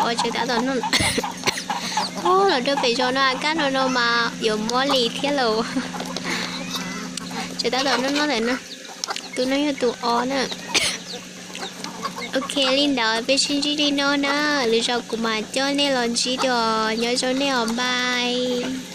Os, tseem tab tom noj. Os, los rau pem zos no kab no no mas yuav mob li thiab lauj. Tseem tab tom noj noj ntawm no. Tus no yog tus os na. Ok, li ntawd peb sib ntsib li no na. Lwm zaus kuv mam coj nej los ntsib dua. Nyob zoo nej os, bye.